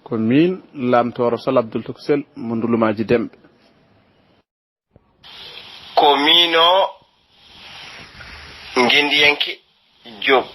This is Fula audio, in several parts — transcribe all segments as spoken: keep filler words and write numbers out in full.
Ko miin Lamtooro Sal Abdul Tuksel mo Ndulumaaji Demɓe. Ko miino Ngendiyanke Joop.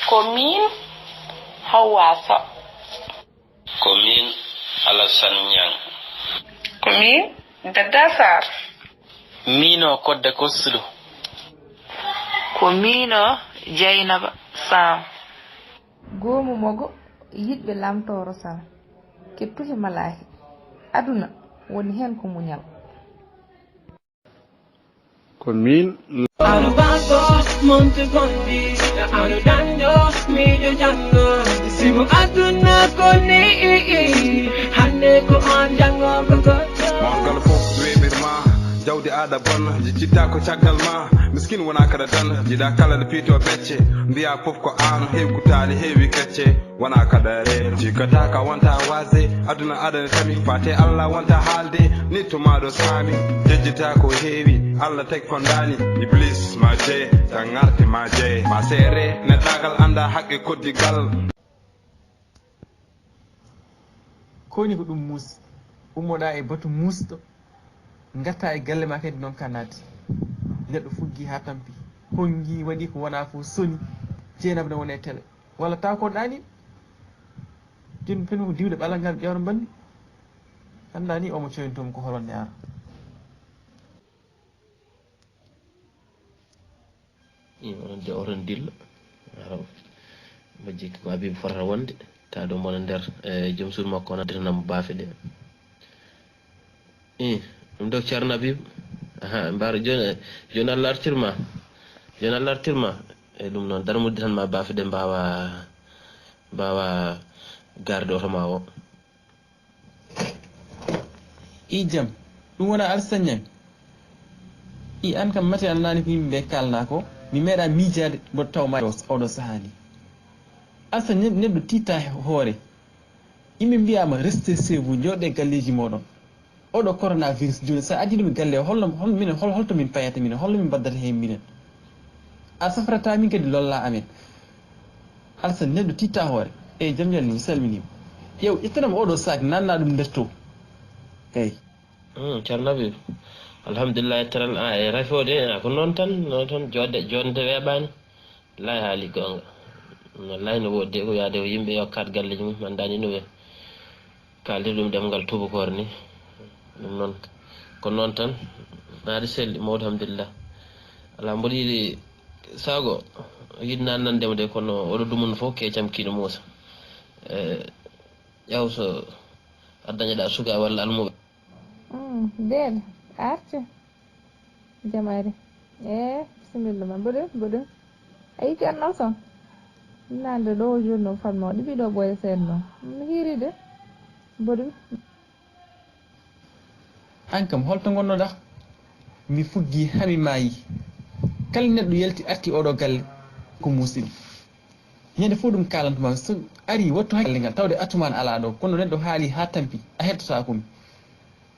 Ko miin Hawwaa Soh. Ko miin Alasan Ñaŋ. Ko miin Dadda Saar. Miino Kodda Koslu. Ko miino Jaynaba Saam. Goomu mogo yiɗɓe Lamtooro Sal, kettuhe malaahi, aduna woni heen ko muñal. Ko miin. Aɗa baɗɗo monti bonɗi, aɗa dañɗo miijo janno. Sibu aduna ko ni, hannde ko an janngo ko goɗɗo. Mawgal fof weeɓirma, jawdi aɗa bonna, jiccitta ko caggal ma. Miskin wona kada tan, jiɗa kala ɗo piito becce, mbiya fof ko an, heewi kutaali, heewi kecce. Wona kaɗa reeto, jikkata ka wonta waasde. Aduna aɗana tami, faate Allah wonta haalde. Ni tumaɗo saami, jejjita ko heewi. Allah tagi ko ndaani. Iblis ma jeye, tan ŋarte ma jeye. Ma seere, neɗɗagal annda haqqe koddigal. Koni ko ɗum muus? Ummoɗa e batu muusɗo, ngatta e galle ma kadi noon ka naati. Neɗɗo fuggi ha tampi, hongi waɗi ko wona fof soni, jeenaba ne wona e tele. Walla taw ko ɗaani joni penu ko diwde ɓalal ngal ƴewre mbanndi. Annda ni omo coyntomo ko holonde ara. Ii onon de oton dillo. Ara majji ko Habib fotata wonde ta ɗo mona nder e joom suudu makko on additanamo baafe ɗe. Ii ɗum ɗo Ceerno Habib. Aha mbaro joni joni Allah artirma. Joni Allah artirma. E ɗum noon darmude tan ma baafe ɗe mbawa mbawa garde oto ma o. I jam, ɗum wona Alsañang? I an kam mate a nanaani ko yimɓe ɓe kaalna ko? Mi meeɗa miijaade mboɗo taw ma oɗo sahaa ni. Alsañang neɗɗo tiitta hoore. Yimɓe mbiyaama restez chez vous, njooɗe galleeji mooɗon. Oɗo coronavirus jooni so a addii ɗum e galle o holno hol minen hol holto min payata minen holno min mbaddata heen minen? A safrata min kadi lolla amen. Alsan neɗɗo titta hoore. Eyyi jam ñalli mi salminima. Ƴeew ƴettanam oɗo sac nanna ɗum nder to. Eyyi. Ceerno Habib, alhamdulillahi taran a e rafode a ko noon tan noon tan jodde jonde weeɓani. Wallahi haali goonga. Wallahi no woodi de ko yaade ko yimɓe yokkat galleji mum anndani no ɓe kaaldir ɗum ɗemngal tubakoore ni. Ɗum noon ko noon tan. Naade selli mawɗo alhamdulillah. Alaa mboɗo yiɗi sago yiɗi nan nandema de kono oɗo dumunno fof keecam kiino Muusa. E ƴaw so a dañaɗa suka walla almuɓe. Deeɗe arti. Jam ari. Ee, bisimilla ma. Mboɗo, mboɗo. A yii Ceerno Alsan? Nande ɗo o joni noon fanma o ɗiɓi ɗo ɓooya seeɗa noon. Mi hiiri de. Mboɗo. An kam holto ngonnoɗa? Mi fuggi haa mi maayi. Kala neɗɗo yalti arti oɗo galle ko muusiɗo. Ñande fof ɗum kalantuma so ari wattu hakkille ngal tawde atuman ala ɗo kono neɗɗo haali haa tampi a hettotako mi.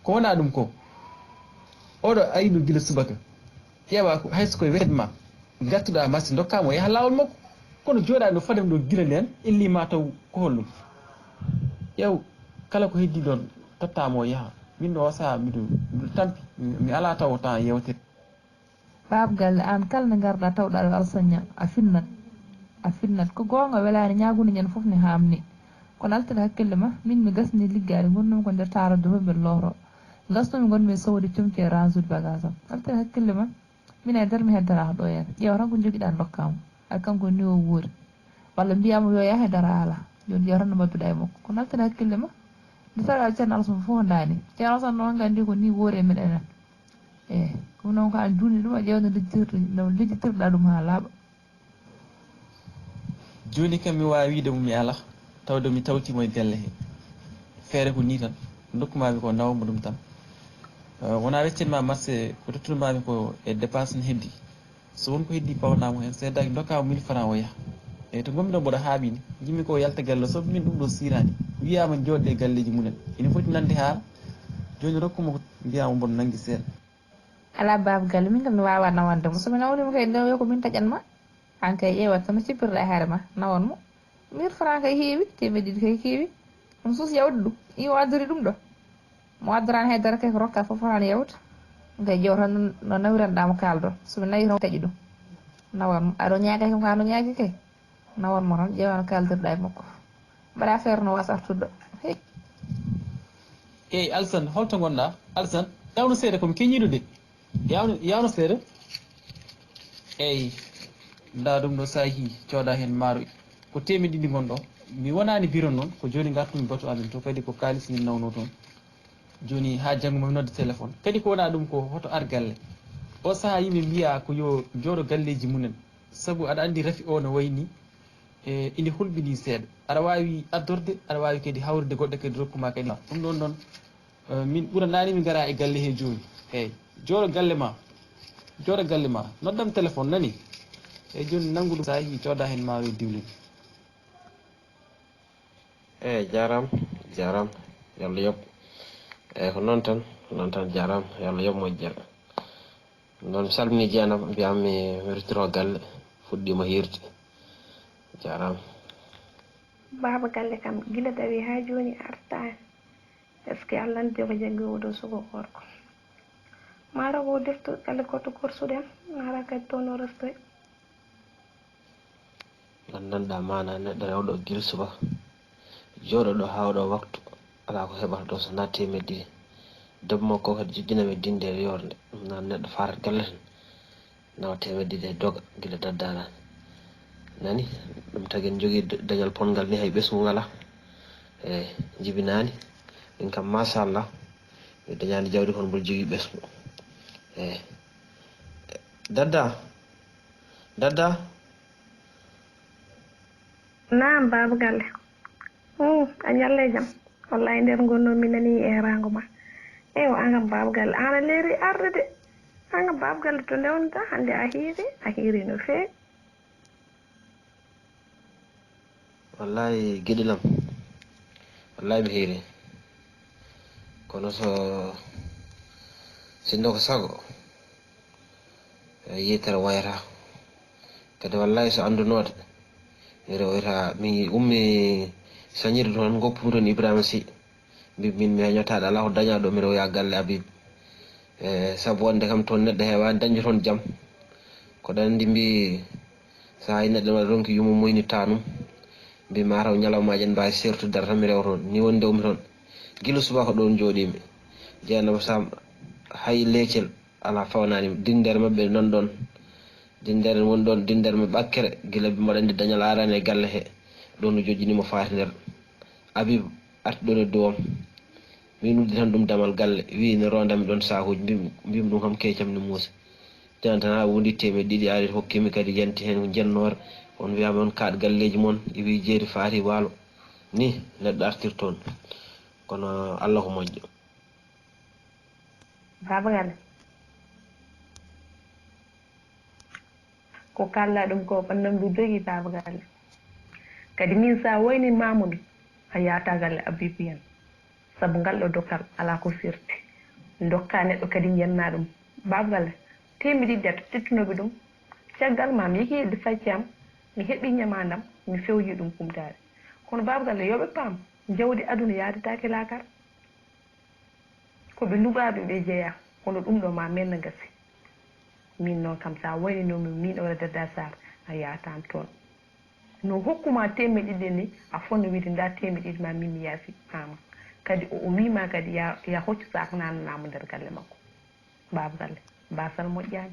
Ko wona ɗum ko oɗo arino gila subaka ƴeewa ko hayso koye wetma gartuɗa marché dokkama o yaha lawol makko kono joɗani ɗo fadam ɗo gila nden illi ma taw ko hollum ƴeew kala ko heddi ɗon tottama o yaha min ɗo o saha miɗo miɗo tampi mi ala taw o temps yewtere. Baaba galle aan kala nde ngarɗaa tawɗaa ɗo Alsan Ñaŋ a finnat a finnat ko goonga welaani ñaagunde ñande fof ne haamnii kono altira hakkille ma miin mi gasnii liggaade ngonnumi ko nder taarorde fof mbeɗa lootoo gasnumi ngonmi e sowde comci e raansude bagaas am altira hakkille ma miin haydara mi heddataako ɗo yere ƴeewa tan ko njogiɗaa ndokkaa mo hay kanko ni o wuuri walla mbiyaa mo yo yah e dara alaa jooni ƴeewa tan no mbaɗduɗaa e makko kono altira hakkille ma nde tawi aɗa ceerno Alsan fof ndaani ceerno Alsan noon nganndi ko ni wuuri e men enen Eeh, ɗum noon ko aan juulni ɗum a ƴeewa no lijjitirɗa ɗum haa laaɓa. Jooni kam mi waawaa wiyde mo mi alaa, tawde mi tawtii mo e galle hee. Feere ko nii tan, ndokku-maa-mi ko nawam mo ɗum tan. Wonaa weccet-maa marse, ko tottude-maa-mi ko e dépense ne heddii. So won ko heddii paw-naa-mo heen, seedaaji ndokkaa-mo mille francs o yaha. Eey, to ngon-mi ɗoo mboɗo haaɓi ni, njiɗ-mi ko o yalta galle o soɓa min ɗum ɗoo siiraani. Wiyaama njooɗde e galleeji mumen. Ina foti nande haala. Jooni rokku-mo ko. Mbiyaa mo mboɗo nanngi seeɗa. Alaa baaba galle, min kam mi waawaa nawande mo. So mi nawniima kay, nde wiya ko miin taƴan ma. Aan kay ƴeewat tan no cippirɗaa e hoore maa, nawan mo. Mille francs kay heewi, teemedde ɗiɗi kay heewi. Ɗum suus yawde ɗum. Iyo, o addori ɗum ɗo. Mo addoraani hay dara kay ko rokka fof fotaani yawde. Kay ƴeew tan no, no nawiranɗaa mo kaaldon. So mi nawii tan o taƴi ɗum. Nawan mo. Aɗa ñaagay kam ko aɗa ñaagi kay. Nawan mo tan, ƴeewa no kaaldirɗaa e makko. Mbaɗa affaire no waasa artude ɗo. Hey. Eyi, Alsan, holto ngonɗaa? Alsan, yawno seeɗa ko mi keñiiɗo de. Yawno, yawno seeɗa. Eyi, ndaa ɗum ɗo saahi cooda heen maaroy. Ko teemedde ɗiɗi ngonɗo. Mi wonaani biro noon, ko jooni ngartumi batu amen to, kadi ko kaalis min nawno toon. Jooni haa janngo mo mi nodda téléphone. Kadi ko wonaa ɗum ko hoto ar galle. O sahaa yimɓe mbiya ko yo jooɗo galleeji mumen. Sabu aɗa anndi rafi o no wayi ni, e, ina hulɓinii seeɗa. Aɗa waawi addorde, aɗa waawi kadi hawrude goɗɗo kadi rokku ma kadi. Ɗum ɗoon noon, eh, min ɓuranaani mi ngara e galle he jooni. Eey, jooɗo galle ma, jooɗo galle ma, noddam téléphone nani. Eey, jooni nanngu ɗum saahi cooda heen maaroy diwlin. Eey, jaaraama, jaaraama, yo Allah yoɓ. Eey, ko noon tan, ko noon tan, jaaraama, yo Allah yoɓ moƴƴere. Noon mi salminii Jeynaba, mbiyaam mi, mi ruttitoo galle, fuɗɗiima hiirde. Jaaraama. Baaba galle kam, gila dawi haa jooni artaani. Est-ce que Allah anndi ko jaggi oo ɗoo suka gorko? Mara ko defto galle goɗɗo korsuɗen, mara kadi toon o restoy. Nganndanɗaa maanaa neɗɗo rewɗo gila subaka, jooɗo ɗo haa oɗo waktu, alaa ko heɓata ɗo so naa teemedde ɗiɗi. Debbo makko kadi jojjinam e dinde e yoorde, ɗum noon neɗɗo faarata galle tan, nawa teemedde ɗiɗi e doga gila daddaraani. Nani, ɗum tagi en njogii d-, dañal ponngal ni hay ɓesngu ngalaa. E jibinaani, ɗum kam machallah, mi dañaani jawdi kono mboɗo jogii ɓesngu. E dadda, dadda. Naam, baaba galle. Hum, a ñalle jam. Wallahi, nder ngonno mi nani eeraango ma. Ewa, an kam baaba galle, an a leeri arde de. An kam baaba galle, to ndewonta, hannde a hiiri, a hiiri no feewi. Wallahi, giɗo lam. Wallahi, mi hiiri. Kono so, sinno ko sago, e, yiytere wayata. Kadi wallahi so anndunoode, mi rewoyta, mi ummi sañirde toon, ngoppumi toon Ibrahima Sy. Mbi min mi heñotaade, alaa ko dañaa ɗo, mi rewoya galle Habib. E, sabu wonde kam toon neɗɗo heewaani dañde toon jam. Ko ɗen anndi mbi, so hay neɗɗo waɗa ronki yumo moynitta ɗum. Mbi mataw ñalawmaaji en mbaawi sertude dara tan mi rewa toon. Ni woni ndewmi toon. Gila subaka ɗoon njooɗiimi. Jeynaba Sam hay leecel. Alaa fawnaani dindere maɓɓe nan ɗoon. Dindere won ɗoon, dindere maɓɓe akkere, gila ɓe mbaɗa anndi dañal araani e galle he. Ɗoon no jojjini mo faati nder. Habib arti ɗoon e duwam. Min uddi tan ɗum damal galle, wii ne roondami ɗoon saakuuji, mbimi, mbimi ɗum kam keecam ne muusi. Tenen tan haa wondi teemedde ɗiɗi ari hokkimi kadi yanti heen ko njennoore. On wiyaama on kaaɗ galleeji mon, e wii jeeri faati waalo. Ni neɗɗo artir toon. Kono Allah ko moƴƴo. Baaba Galle. Ko kaalɗaa ɗum ko, ɓanndam ndu dogi, Baaba Galle. Kadi min, so a wayni maamu mi, a yaata galle Abiibu Yan. Sabu ngal ɗo dokkal alaa ko firti. Ndokka neɗɗo kadi njennaa ɗum. Baaba Galle, teemedde ɗiɗi ƴettunoomi ɗum. Caggal maa mi yehi hedde facce am, mi heɓi ñamaandam, mi fewji ɗum kumtaade. Kono Baaba Galle, yo ɓe paam, jawdi aduna yaadataake laakara. Ko ɓe luɓaaɓe ɓe jeyaa, kono ɗum ɗo ma men no gasi. Min noon kam, so a wayninoomi min Hoore Dadda Sarr, a yaataani toon. No hokkuma teemedde ɗiɗi ni, a fotno wiide ndaa teemedde ɗiɗi ma min mi yaafi ama. Kadi o, o wiima kadi ya, ya hoccu saak naatnanaa mo nder galle makko. Baaba Galle, baasal moƴƴaani.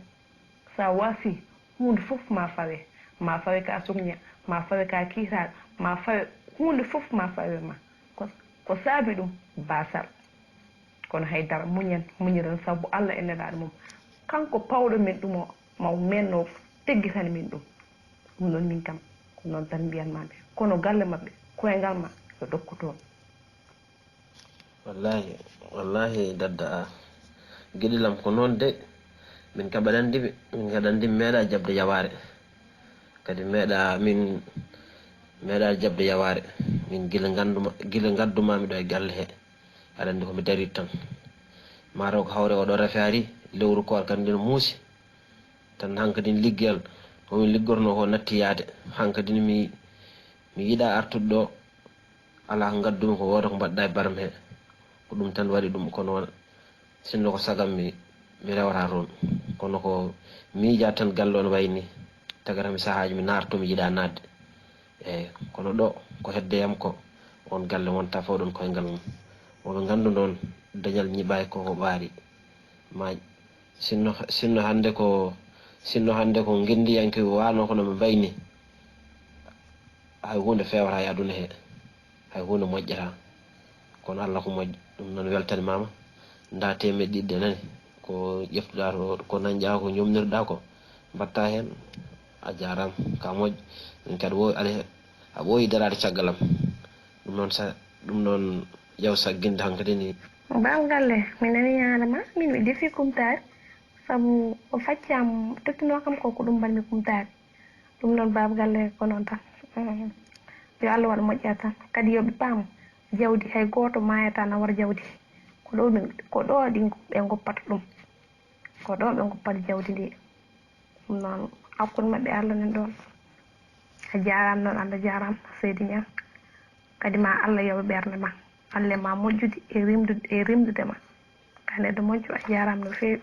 So a waasii, huunde fof ma fawe. Ma fawe ka sukña, ma fawe ka kiitaaɗo, ma fawe, huunde fof ma fawe ma. Ko, ko saabi ɗum, baasal. Kono hay dara, muñen, muñiren sabu Allah e Nelaaɗo mum. Kanko pawɗo min ɗum o, maw men no teggitani min ɗum. Ɗum noon min kam, ko noon tan mbiyanmaami. Kono galle maɓɓe, koyngal ma, yo dokku toon. Wallahi, wallahi, Dadda, a giɗo lam ko noon de. Min ka ɓe anndi ɓe, min ka anndi mi meeɗa jaɓde yawaare. Kadi meeɗa, min meeɗa jaɓde yawaare. Min gila ngannduma, gila ngadduma mi ɗo e galle he. Aɗa anndi ko mi darir tan. Mataw ko hawre oɗo rafi ari, lewru koor kan ndin muusi. Tan hankadin liggeyal, ko min liggorno ko natti yaade. Hankadin mi Mi yiɗaa artude ɗoo, alaa ko ngaddumi, ko wooda ko mbaɗɗaa e barme hee. Ko ɗum tan waɗi ɗum, kono sinno ko sagam mi, mi rewata toon. Kono ko miijaa tan galle on wayi nii, tagata mi sahaaji mi naarto mi yiɗaa naatde. Eeyi, kono ɗo ko hedde yam ko on galle wonta fof ɗon koyngal mum. Moɓe nganndu noon dañal ñiɓaay ko ko ɓaari. Ma sinno, sinno hannde ko, sinno hannde ko ngenndiyanke waano kono ɓe mbayni. Hay huunde feewata e aduna he, hay huunde moƴƴata. Kono Allah ko moƴƴo, ɗum noon weltanimaama. Nda teemeɗɗe ɗiɗi ɗe nani, ko ƴeftuɗaa to, ko nanƴaa, ko ñomnirɗaa ko, mbaɗtaa heen. A jaaraama, ka moƴƴo. Min kadi wo-, aɗa, a ɓooyi daraade caggal am. Ɗum noon sa, ɗum noon yaw sagginde hankadi ni. Baaba galle, mi nani yaade ma, min mi defi kumtaari, sabu o facci am, tottunoo kam ko, ko ɗum mbaɗmi kumtaari. Ɗum noon baaba galle ko noon tan. Mm. Yo Allah waɗ moƴƴere tan. Kadi yo ɓe paam, jawdi hay gooto maayata nawor jawdi. Ko ɗo min, ko ɗo ɗi ɓe ngoppata ɗum. Ko ɗo ɓe ngoppata jawdi ndi. Ɗum noon hakkunde maɓɓe Allah nan ɗoon. A jaaraama noon, Allah jaaraama, seydi Ñaŋ. Kadi ma Allah yoɓ ɓernde ma. Allah ma moƴƴude e rimdude, e rimdude ma. Ka neɗɗo moƴƴo, a jaaraama no feewi.